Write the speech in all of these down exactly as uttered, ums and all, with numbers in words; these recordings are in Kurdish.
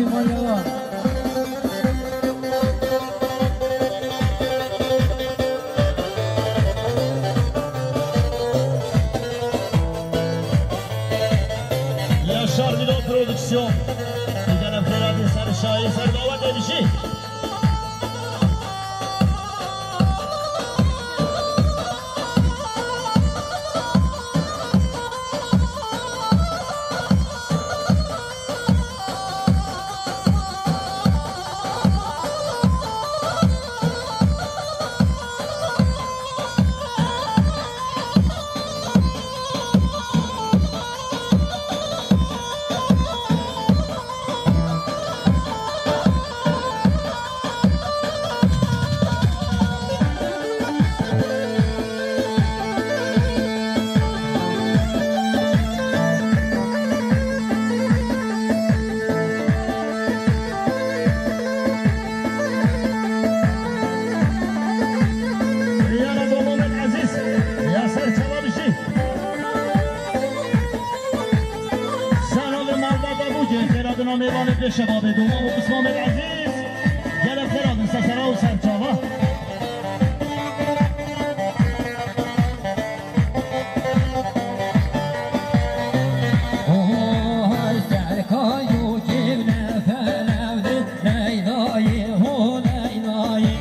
Yaşar Milo Prodüksiyon. Gelen Ferhat'ın sarı şahi, sarı davet edişi. Riyala Muhammed Aziz, Yaser Çavabişi. Sana ve malbata bu cê xêradina mêvanê pê şebabê domam û pismamê ezîz. Gelek xêradin sesera û serçava. Oy, serkayo kevne felevdi, Leyla'yı ho Leyla'yı.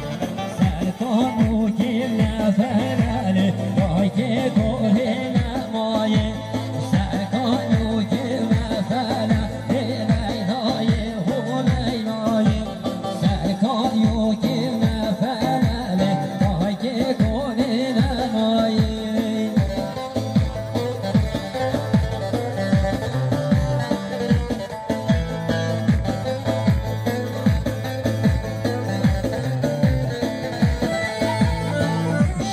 Serkan û kîm ne ferelê, dayikê korê ne mayê. Serkan û kîm ne ferelê, Leyla'yê ho Leyla'yê. Serkan û kîm ne ferelê, dayikê korê ne mayê.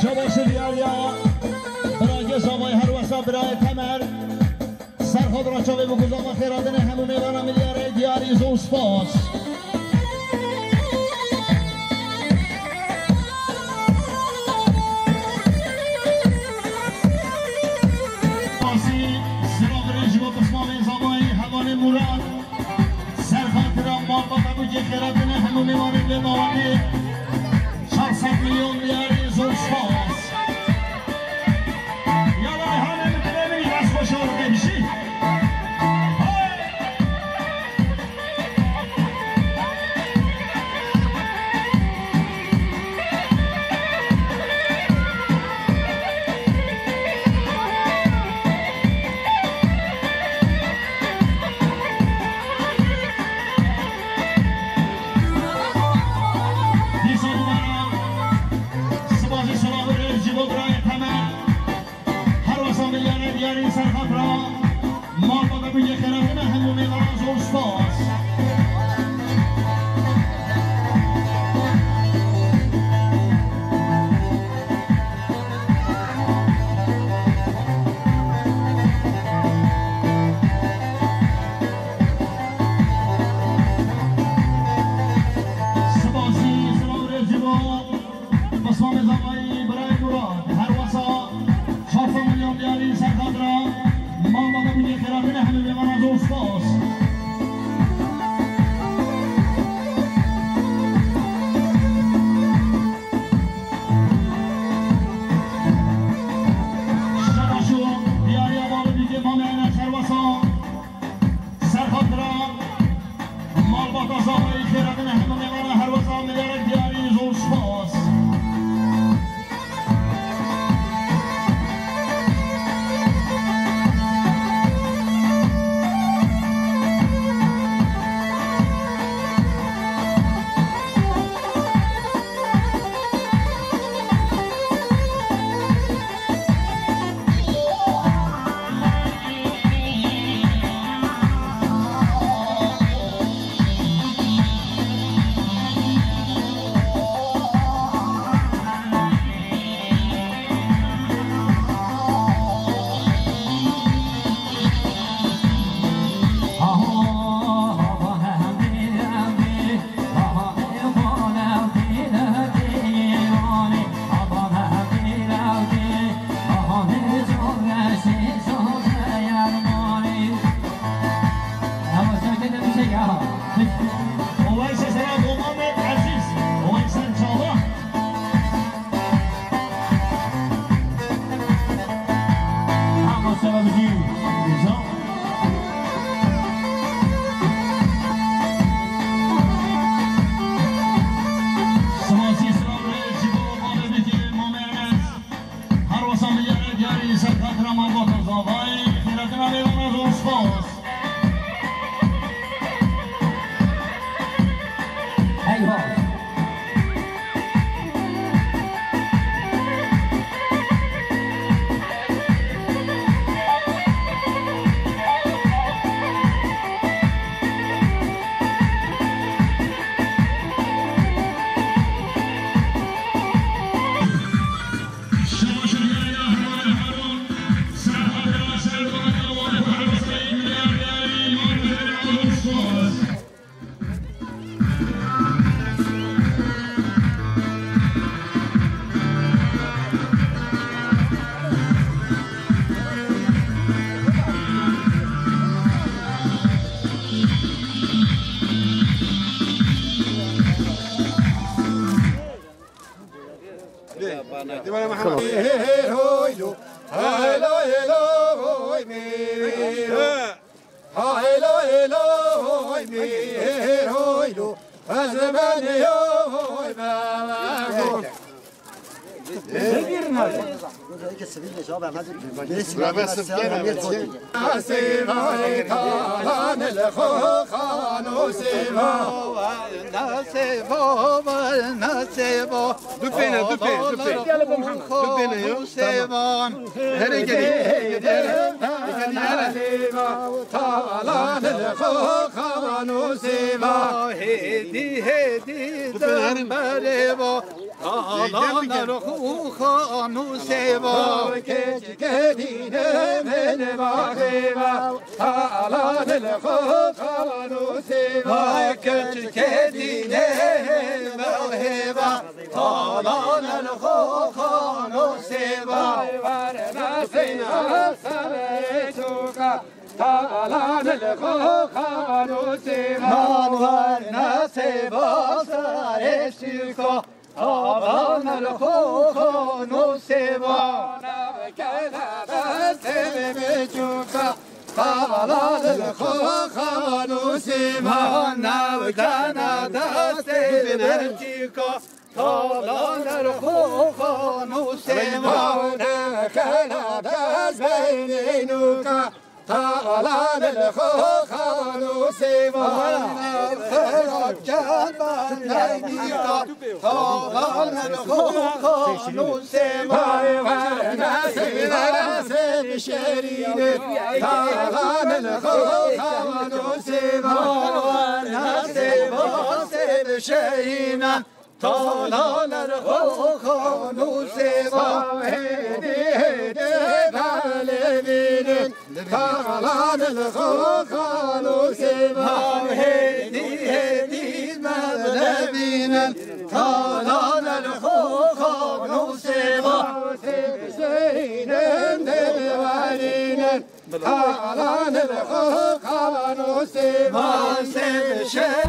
Şebaşê diyariya birayê Zavayê, her wesa birayê Temer. Serhat Raçavê bi guzama xêradinê hemû mêvana milyarê diyarî zor spas. Spasî, silavê ji bo pismamê Zavayî, hevalê Murad. Serhat ra malbata bû cê xêratine hemû mêvanê lê mawanê. Çar sed milyon diyarî zor spas. Ya Reyhanê min dilê min î dest xweş û rikê bijî. Dîsa dubare spasî silav û rêz ji bo birayê Temer. Her wesa milyarê diyarî Serhat ra malbata bû yê xêratine hemû mêvana zor spas. Spasî, silav û rêz ji bo Pismamê Zavayî, birayê Murad, her wesa çar sed milyon diyarî Serhat ra, malbata bû yê xêratine hemû mêvana zor spas. Şebaşo, diyariya bal û bîkê Mamê Enes her wesa. Serhat ra, malbata Zavayî xêratine hemû mêvana her wesa milyarek diyarî zor spas. Têde dişe ya. Owayşe sera bo Mamed Ezîz. Owayşe Çağla. Ama sera bizim. Güzel. Sima sî sera ji bo Mamedê Mamed Enes. Her wisa milyara diyarî ser xatira malbata zavayê, xêratina mêvana zor spas. Eyvallah. Tamam. Du pêne, du pê, du pê. Du pêne ya. Tamam. Herê gelî, herê gelî, herê. Talan li xo xan û sêva. Hêdî, hêdî, zemberê va. Talan li xo xan û sêva. Keçikê dîne min baxê va. Talan li xo xan û sêva. Keçikê dîne min baxê va. Talan li xo xan û sêva. Werne sêva serê çûka. Talan li xo xan û sêva. Werne sêva serê çûka. Talan li xo xan û sêva. Kela destê biçûka. Talan li xo xan û sêva. Navkena destê biçûka. Talan li xo xan û sêva. Kela dest beynê nûka. Talan li xo xan û sêva. Xerat çend beynê nûka. Talan li xo xan û sêva. Werne sêva sê bişerîne. Talan li xo xan û sêva. Werne sêva sê bişerîne. Talan li xo xan û sêva. Hêdî hêdî belê bînin. Talan li xo xan û sêva. Hêdî hêdî belê bînin. Talan li xo xan û sêva. Sê bişerînin, dê biwerînin. Talan li xo xan û sêva. Sê bişer.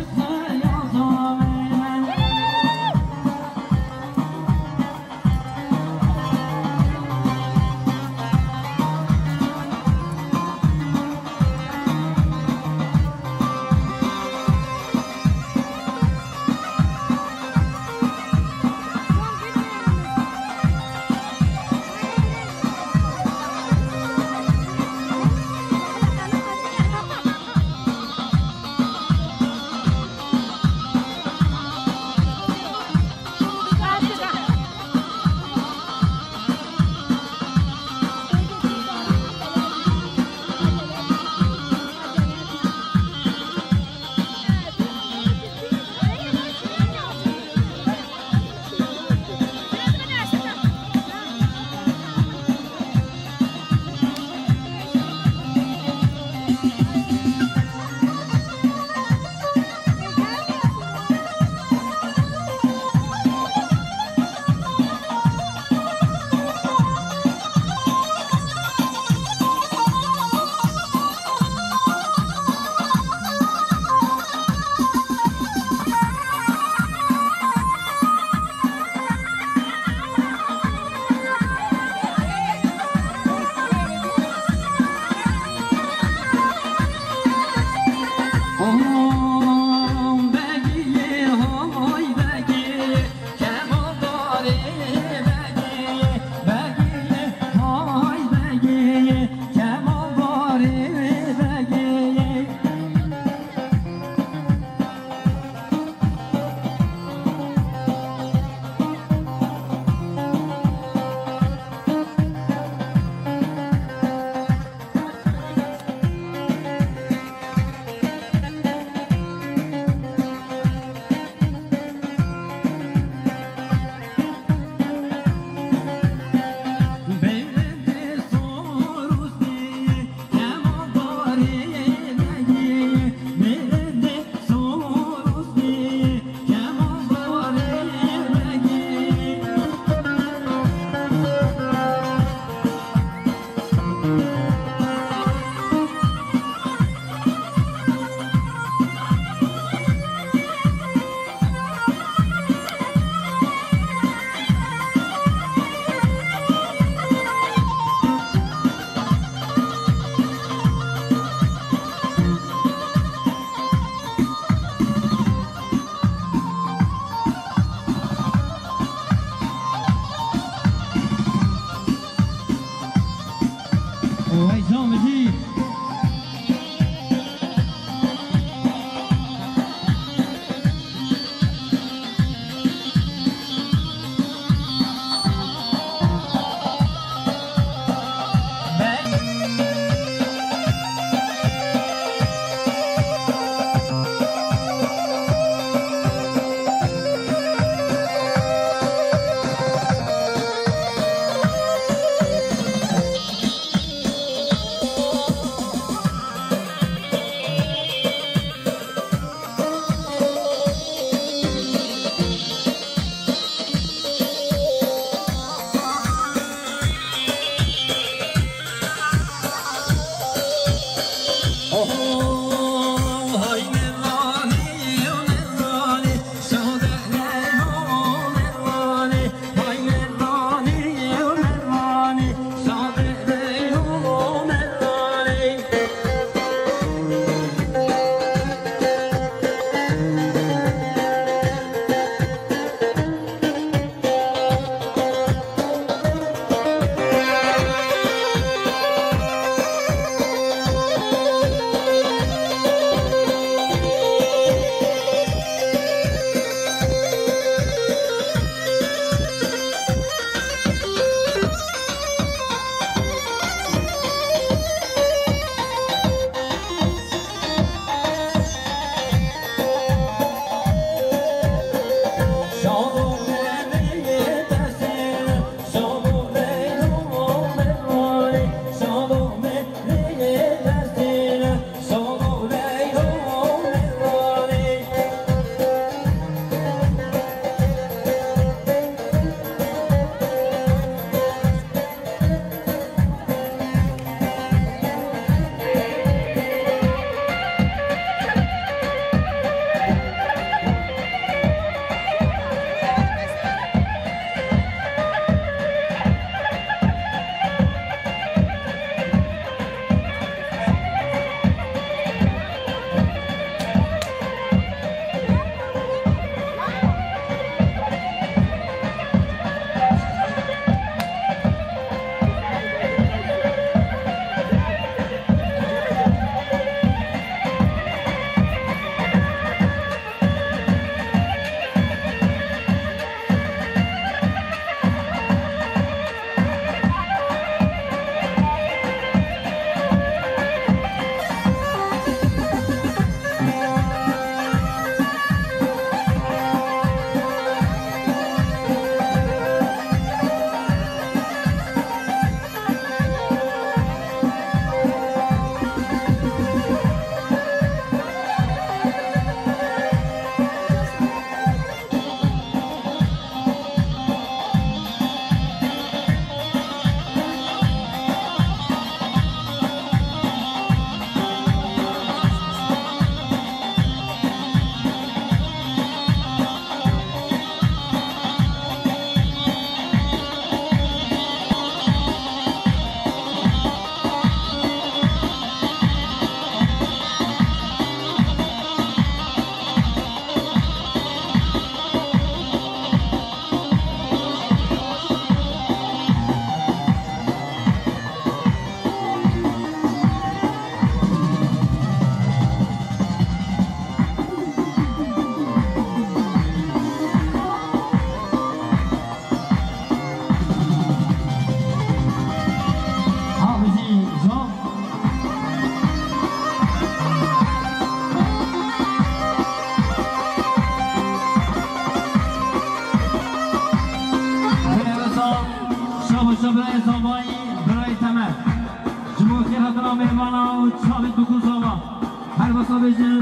Bijî,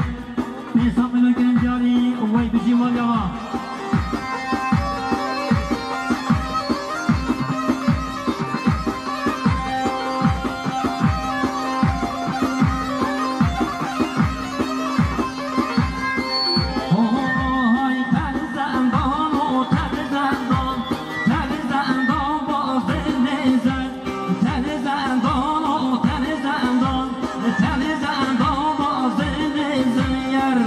pêsa min û gencarî wey bijî waliya. Hoy, terzendan û terzendan, terzendan bazê nêze. Tenê zendan, tenê zendan, tenê zendan bazê nêze yer.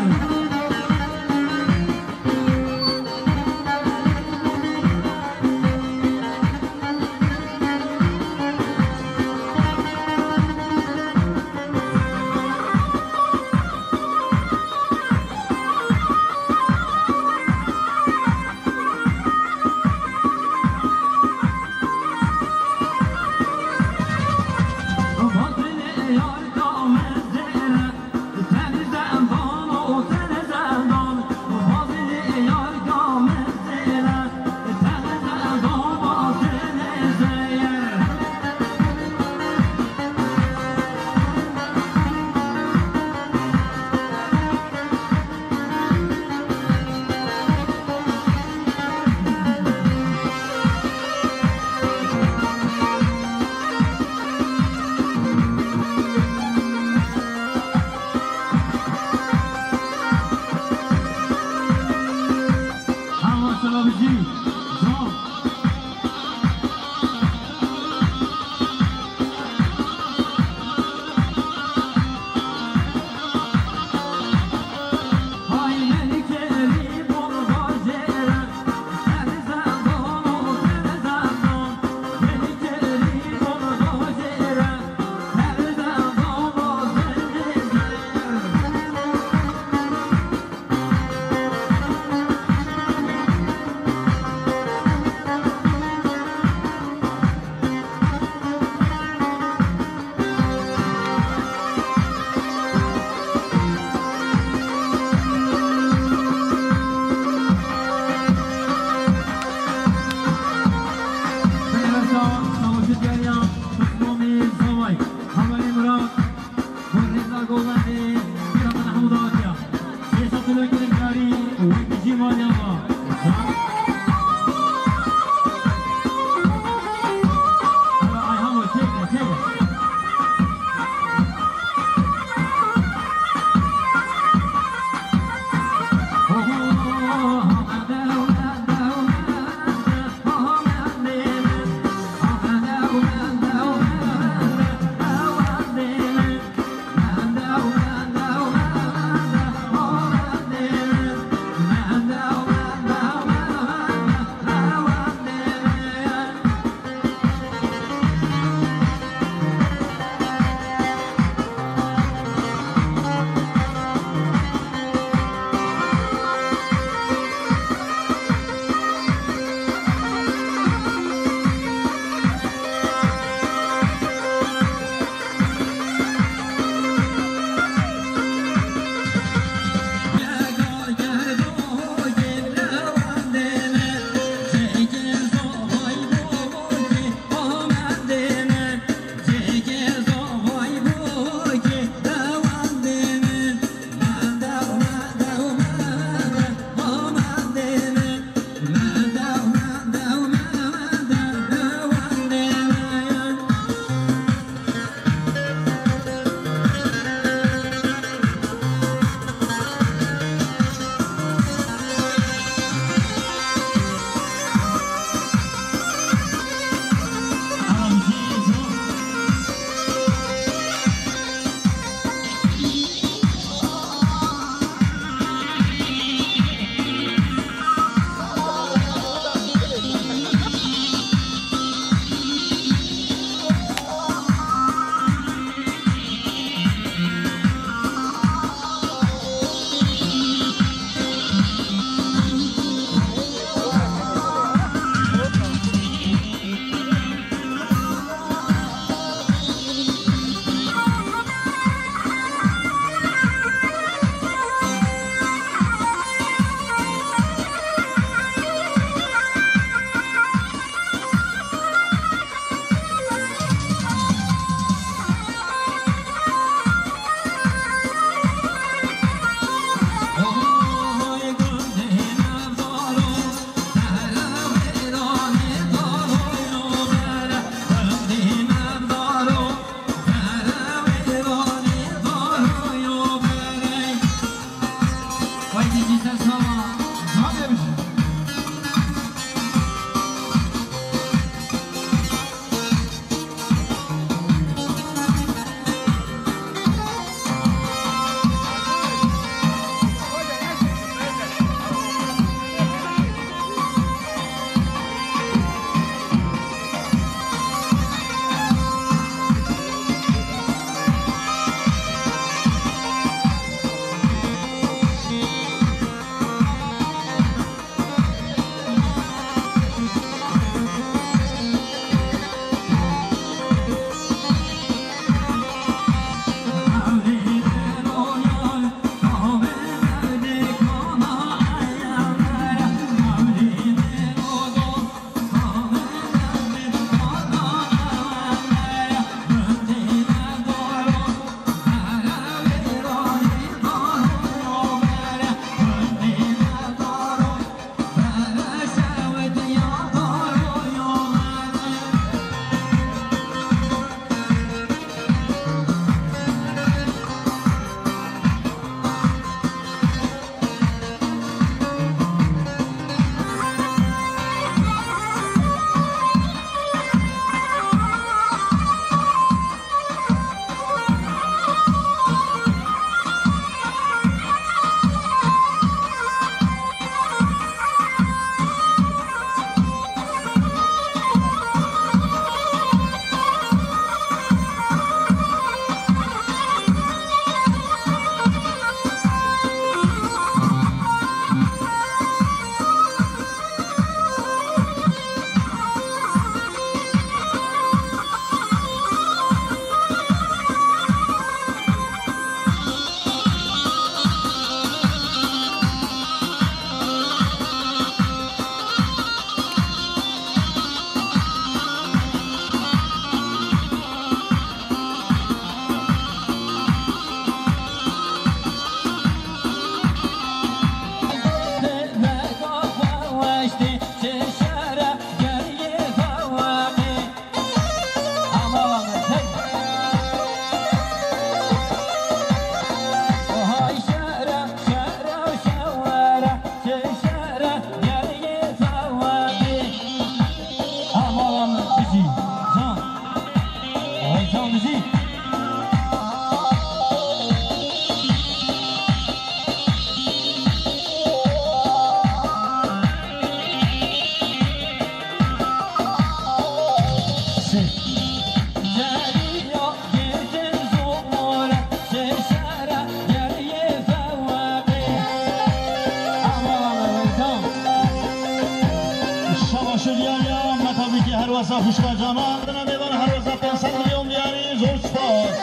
Wişka canan, dina mêvan her wesa pênc sed milyon diyarî, zor spas.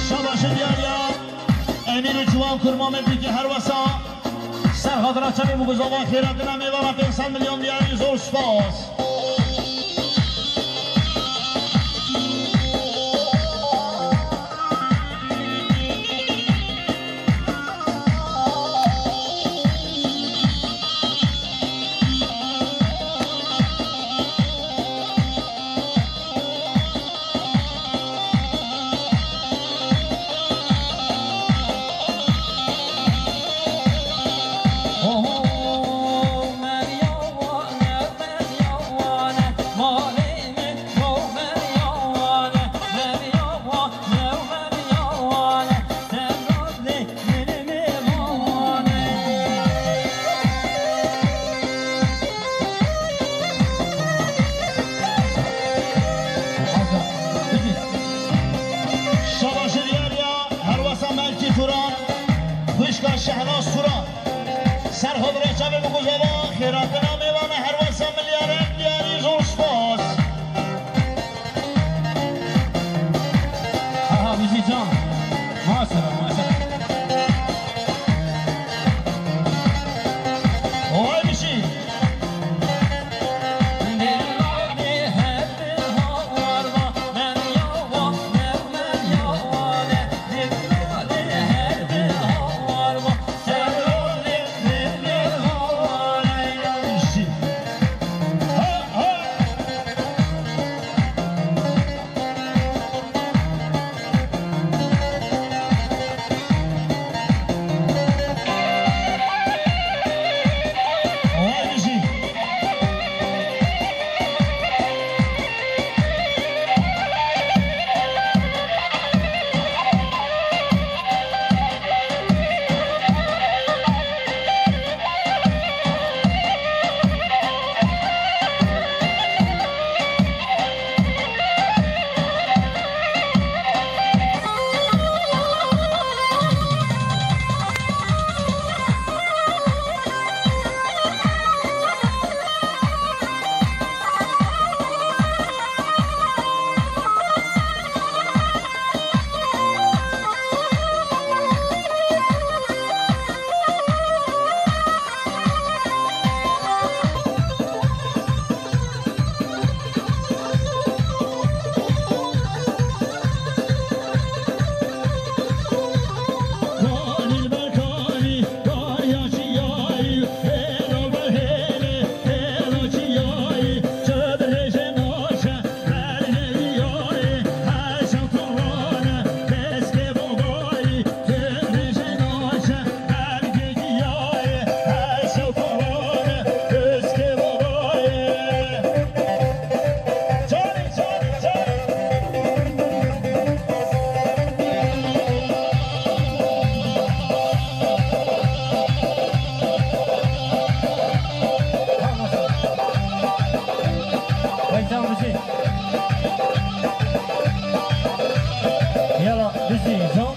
Şabaşê diyar ya Emîr û Ciwan Kurma me dikî her wesa. Ser xatira çavê bû guzava xêratina mêvana pênc sed milyon diyarî, zor spas. Şabaşê diyar ya her wesa Melkî Turan, xwişka Şehnaz Turan. Ser xwe bi rêça ve biguzava, xêratina mêvana her wesa milyarên diyarî, zor spas. Aha, bijî can. Maşallah, maşallah. Oy bijî. Yala, bizi zon.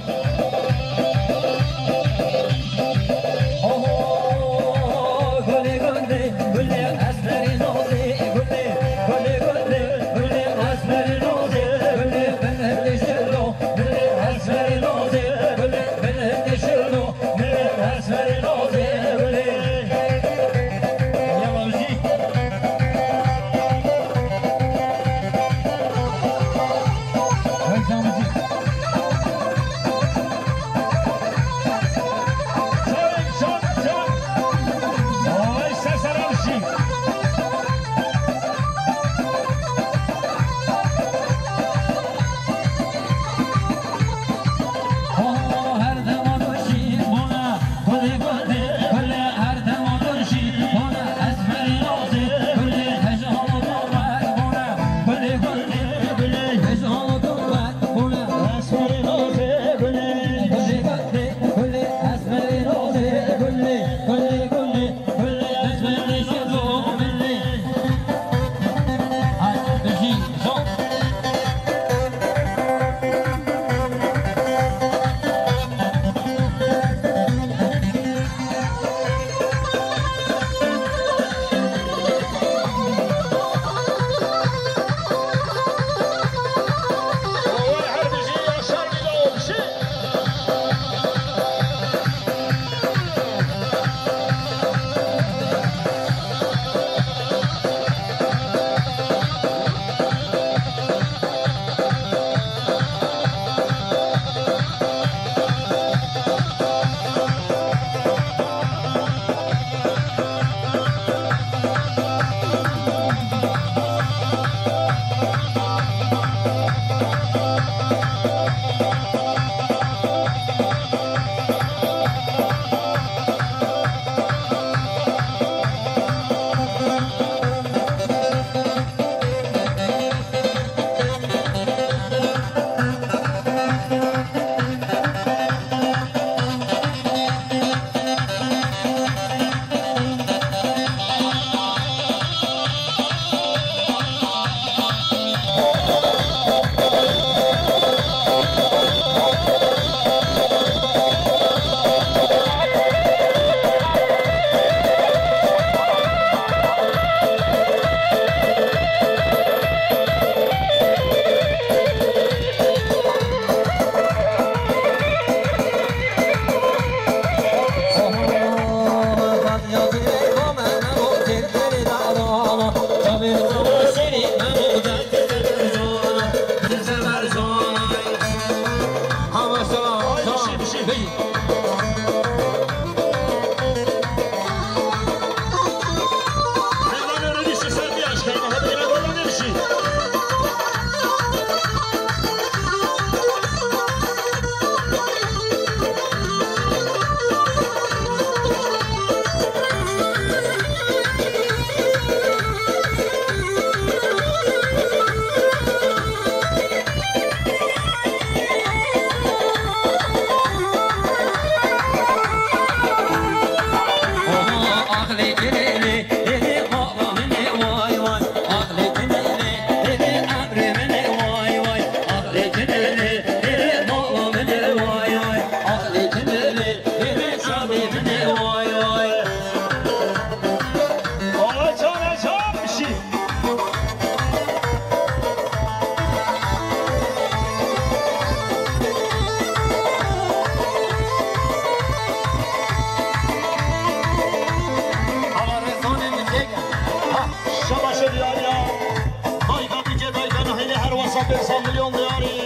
Pênc sed milyon diyarî.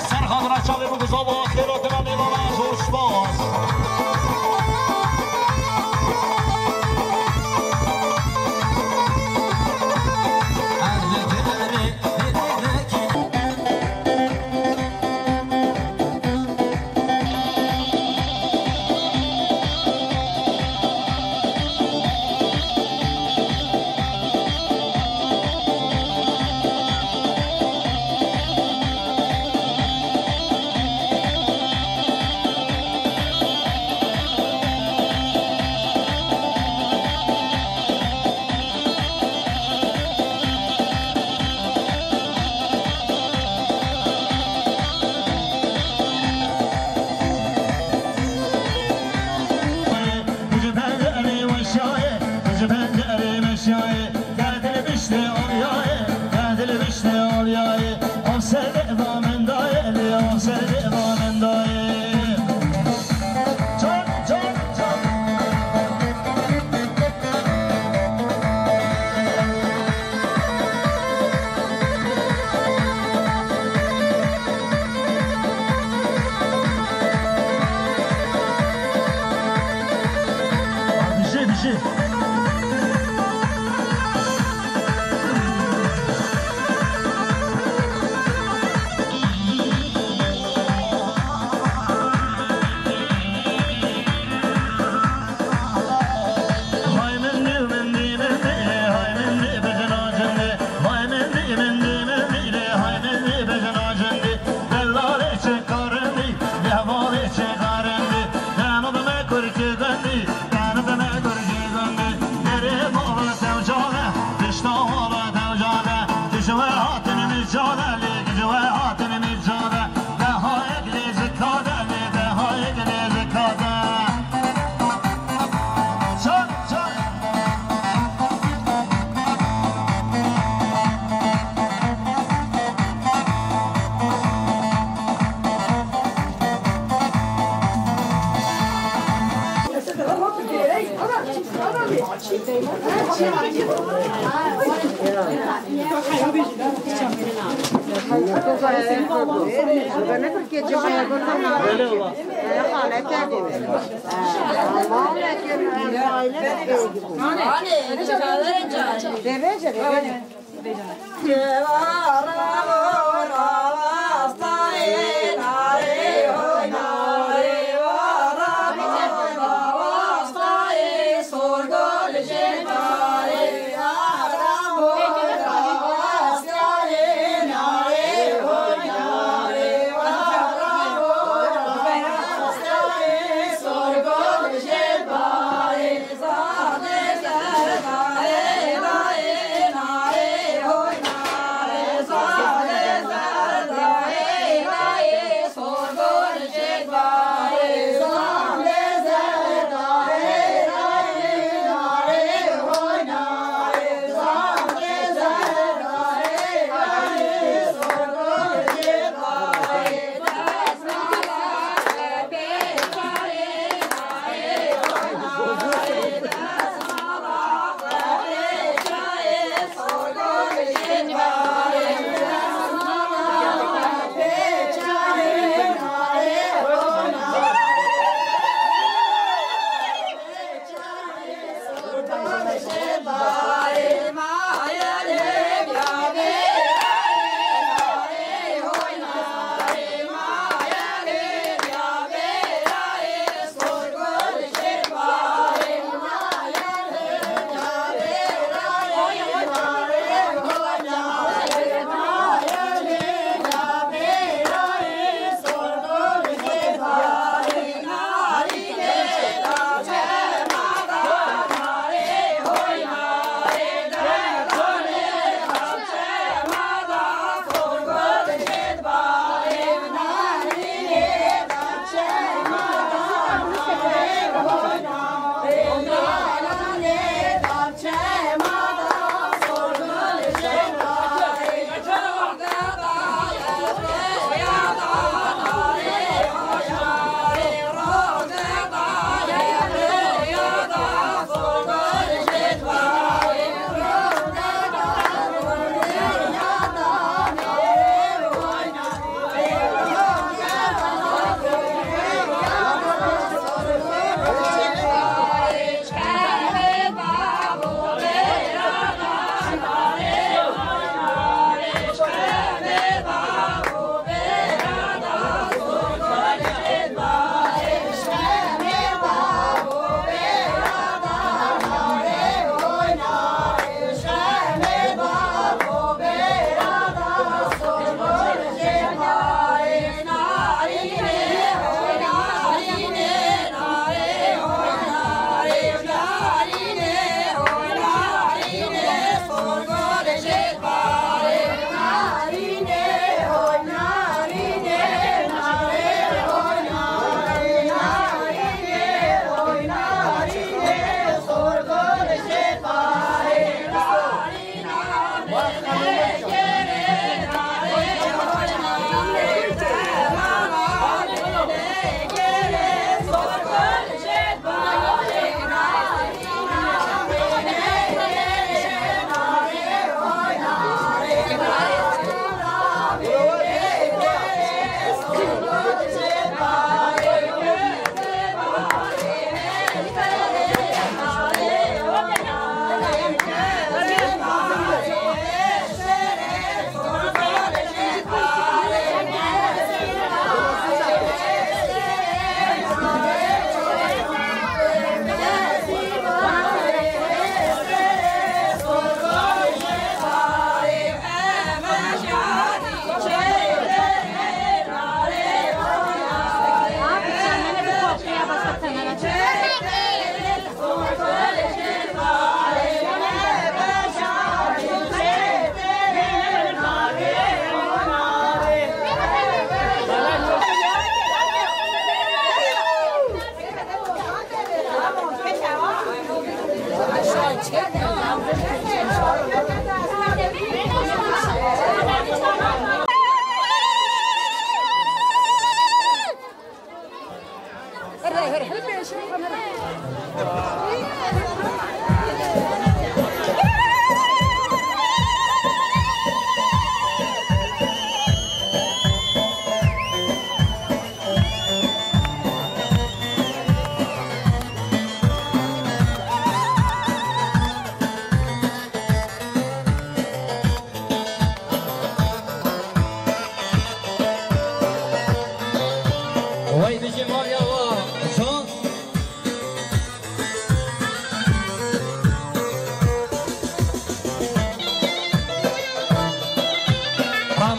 Ser xatira çavê min, Guzava, xêra dina mêvana, zor spas. Ji pencerê weşayê, ji pencerê meşayê, derdil biştê olyayê, derdil biştê olyayê, ev ser dê damendayê, lê ev ser dê damendayê. Çak, çak, çak. Dişi, dişi. Hay mendî, mendî, mendî, hay mendî, bejna cendî. Hay mendî, mendî, mendî, hay mendî, bejna cendî. Dellalê çi karindî, lehvalê çi karindî. Deno dime kurkî gundî, deno dime kurkî gundî. Derê mala tevcale, pişta mala tevcale. Tişwe hatin micale, lê gicwe hatin micale. Dehayek lê ji kade, lê dehayek lê ji kade. Çak, çak.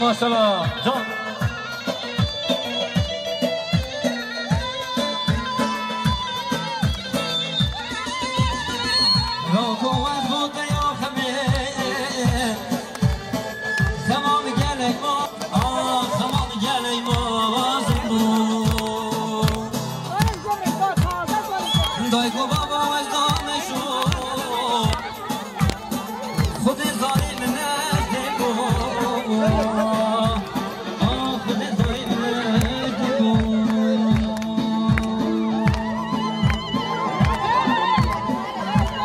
Maşallah. Can. Roko wez bo te ya xemê. Xemam gelek ma, ah, xemam gelek ma, wazim bo. Dayko baba wez da meşo. Xwedê zanî min nezdê bû. Ah, Xwedê zanî min nezdê bû.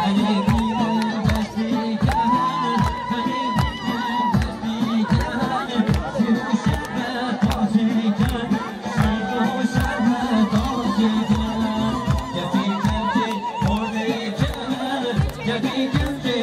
Erê bînin destê kehane, erê bînin destê kehane, şîr û şerbet tazî kehane, şîr û şerbet tazî kehane. Kefî kefî xwedê kehane, kefî kefî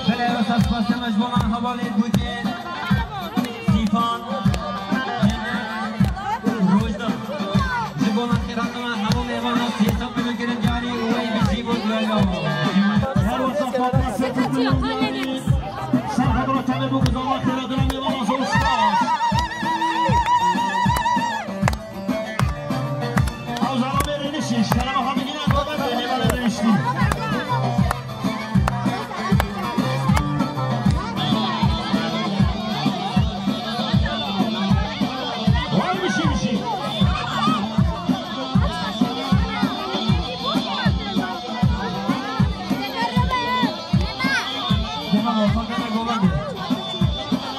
Belê, wisa spasê me ji bo van hevalên ku tê Sîfan, Rojda. Ji bo van xêrhatina hemû mêvanan sê sed milyon kirin diyarî û wey bijî bo duelo. Her wisa Fatma Sefer milyon diyarî. Ser hedra temê bû ku zama xêrhatina mêvanan zor spas. Ew zana mêrê nişî, ji kerema xwe bigîne, baba, bê mêvanê rêniştî. Vay bişî bişî. Dema xwe gene govendê.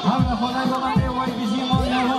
Hevle xwe ne govendê, vay bijî mal neva.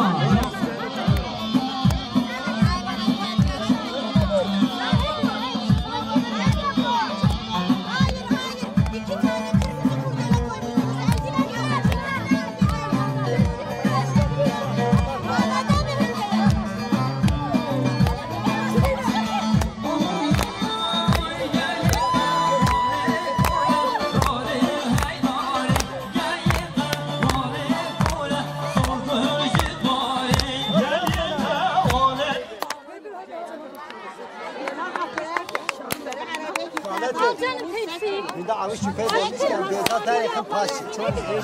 Al canım, tepsi. Bir de avuç çöpe vermişken bir de daha yakın paç. Çok güzel.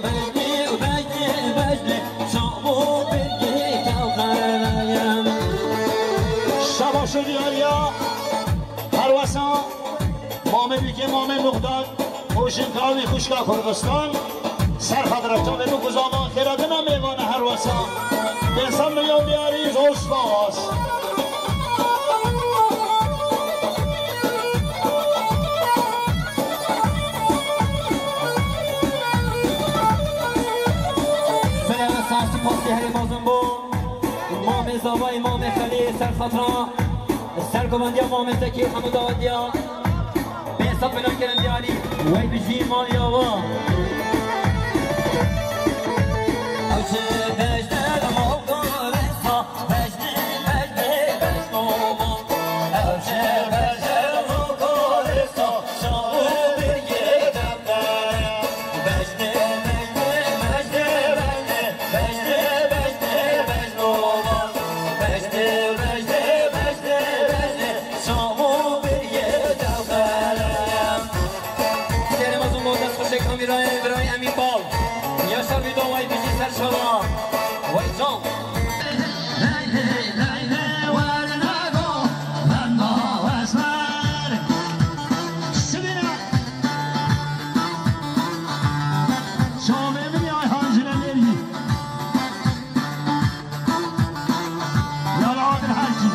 Bejnê û bejnê, bejnê, çav û birgê kewxereyim. Şabaş û diyariya her wesa mamê bîkê, mamê muxtar û jinka wî xwişka Kurdistan. Ser xatira çavê min ku zaman xêra dina mêvana her wesa. Bêsan milyon diyarî zor spas. Belê, spas, spasî herê mezin bû. Mamê Zavayê, mamê Xelî, ser xatira, ser govendiya mamê Zekî Hemû Dawetiya. Bê sed milyon kirin diyarî, wey bijî maliya wa. Ew ji bejne mokarisa, bejne, bejne, bejno ma. Ew ji bejne mokarisa, şav û birgê kevne. Bejne, bejne. Birayê, birayê Emîn Bal. Yaşa Bîdo, way bijî ser şala. Way can. Sibîne. Çavê min ya Ayhan Jinelerî. Lala Adil Herkî.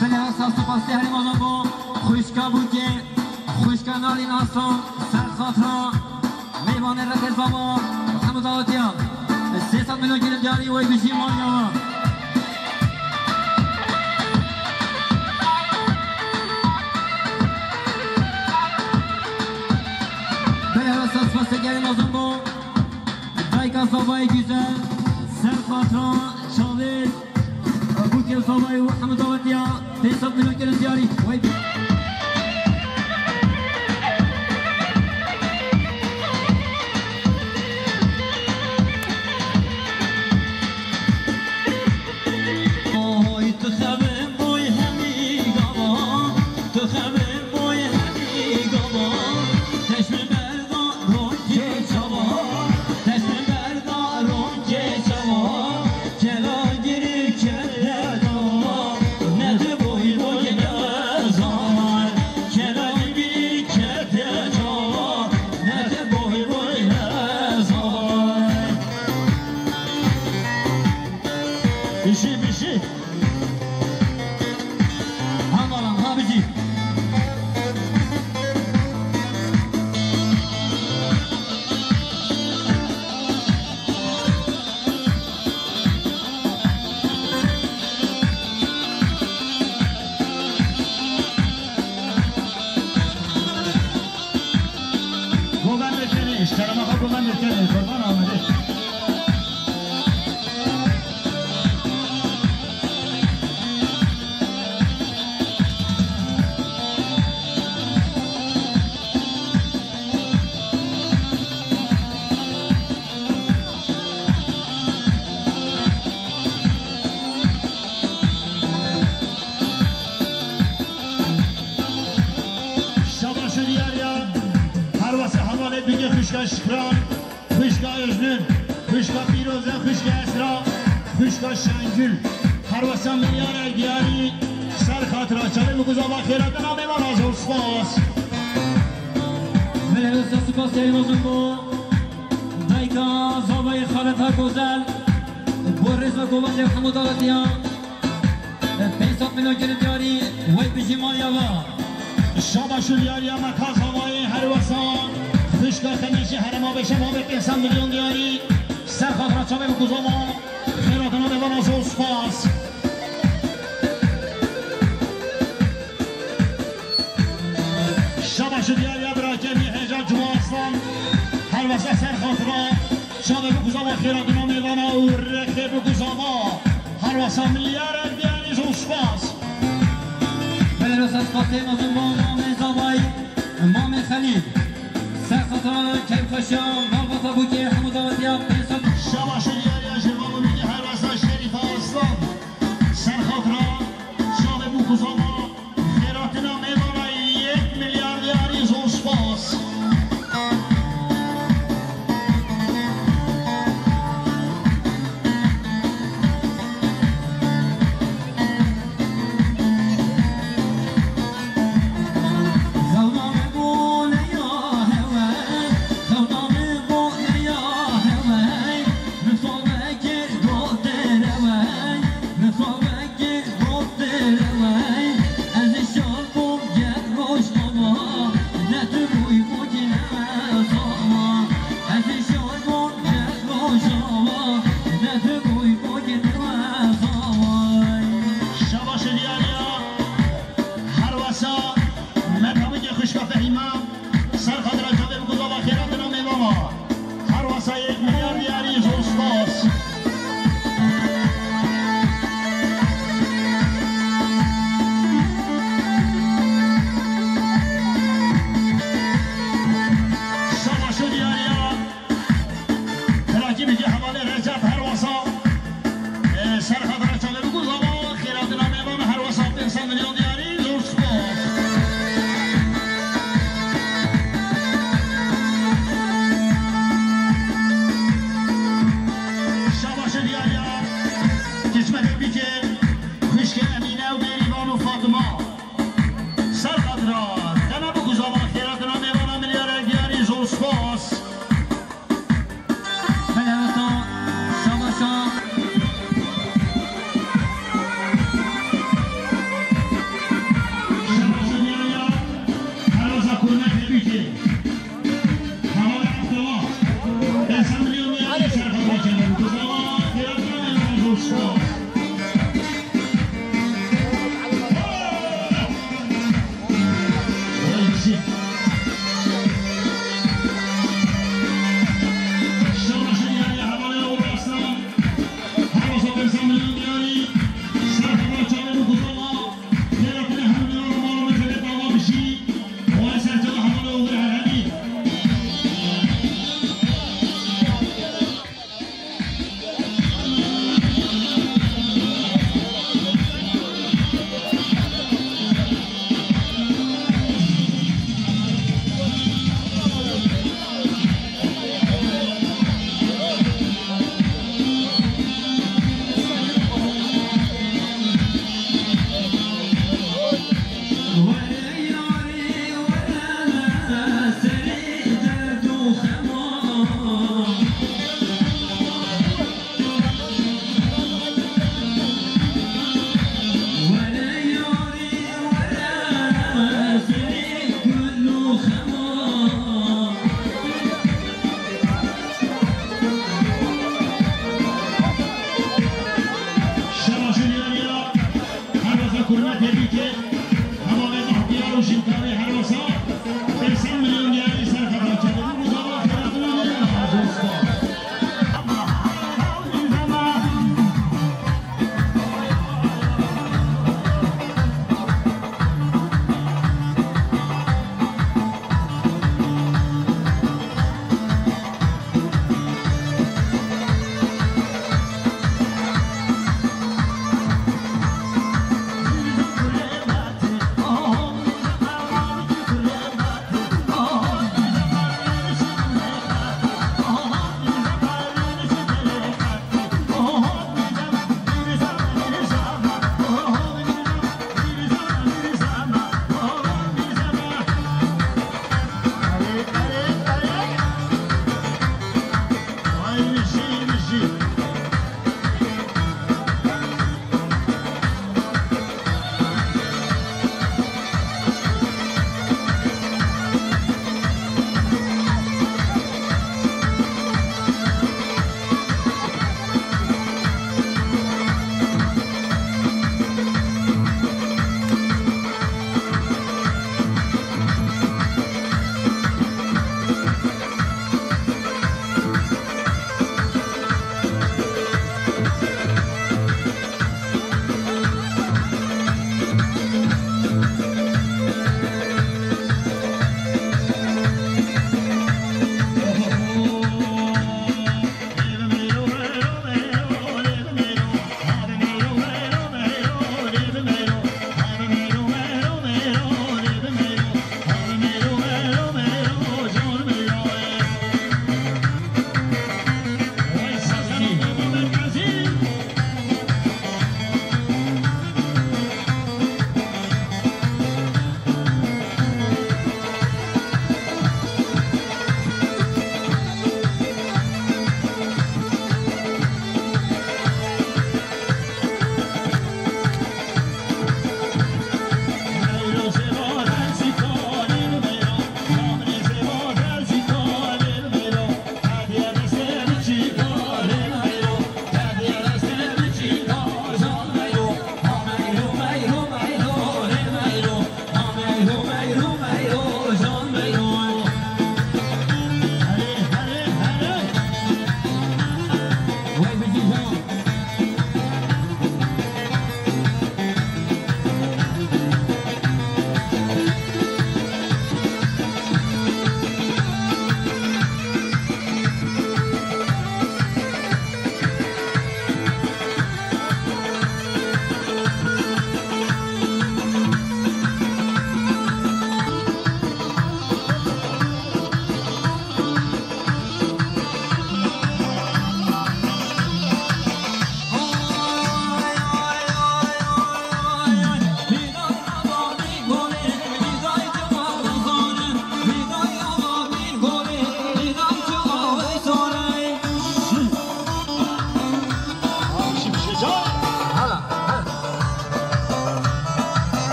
Belê, spas, spas, herî mezin bo xwişka Bûkê, xwişka Nalîn Aslan, ser xatira mêvanê Reqê Zava, hemû dawetiya sê sed milyon kirin diyarî, wey bijî maliya. Belê, spas, spas, herî mezin bo dayika Zavayê Güzel, ser xatira çavê Bûkê Zavayê û hemû dawetiya pênc sed milyon kirin diyarî. Wey. Oy, tu xevin boy hemî gava, tu xevin boy hemî gava, teşme berda ronkê çava, teşme berda ronkê çava. Kela girî kete dava, ne tu boy boy ne zay. Kela girî kete dava, ne tu boy boy ne zay. Bişî, bişî. Ha baran, ha bijî. Goven Birkenê, ji kerema xwe Goven Birkenê, Qurban Amedê. Şabaş û diyariya, her wesa hevalê bigê xwişka Şikran, xwişka Ejnun, xwişka Pîroze, xwişka Esra, xwişka Şengül. Her wesa milyarek diyarî, ser xatira çavê min ku zava xêratina mêvana zor spas. Min hevesa spas teymozin bo dayika zavayê xaleta Gozel, bo rêza govendê hemû dawetiya. Pênc sed milyon kirin diyarî, wey bijî maliya va. Şabaş û diyariya me ka zavayê her wesa. Xwişka Temeşî herema beşe ma be pênc sed milyon diyarî. Ser xatira çavê min ku zava xêratina mêvana zor spas. Şabaş û diyariya bira kevî hêja Cuma Aslan. Her wesa ser xatira. Çavê bikuzava xêratina mêvana û rexê bikuzava. Her wesa milyarek diyarî zor spas. Belê wesa spas tê mezin bo mamê zavayî, mamê Xelîl. Ser xatira keyfxweşiya malbata Bûkê hemû dawetiya pênc sed. Şabaş û diyariya ji mamê Bûkê her wesa Şerîfa Aslan. Ser xatira çavê bikuzava. Xêratina mêvana yek milyar diyarî zor spas. Xewna min bo neya hewe, xewna min bo neya hewe, min xwe vekir gotir ewe, min xwe vekir Gotirewey, ez şal bûm ger Rojava, ne tu bûy bûkî ne zava. Ez şal bûm ger Rojava, ne tu bûy bûkî ne zava. Şabaş diyariya, her wesa, me tabî ki xwişka Fehîma, ser xatira çavê bikuzava xêratina mêvana. Her wesa yek milyar diyarî zor spas. Çişmekê bîkê, xwişkê Emîne û Bêrîvan û Fatima. Ser xatira, te nebû ku zaman xêratina mêvana milyarek diyarî zor spas. Helal olsun, şabaşa. Şabaşa diyarî ya, Heraza Kurmekê bîkê. Heval Abdullah. Ensemblî û milyarî şerfa bîkê. Ku zaman xêratina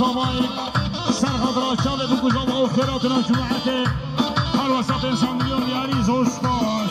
Ser xatira çavê bikujam ew xêratina cemaetê. Her wesatên Sandriyê diyarî zor spas.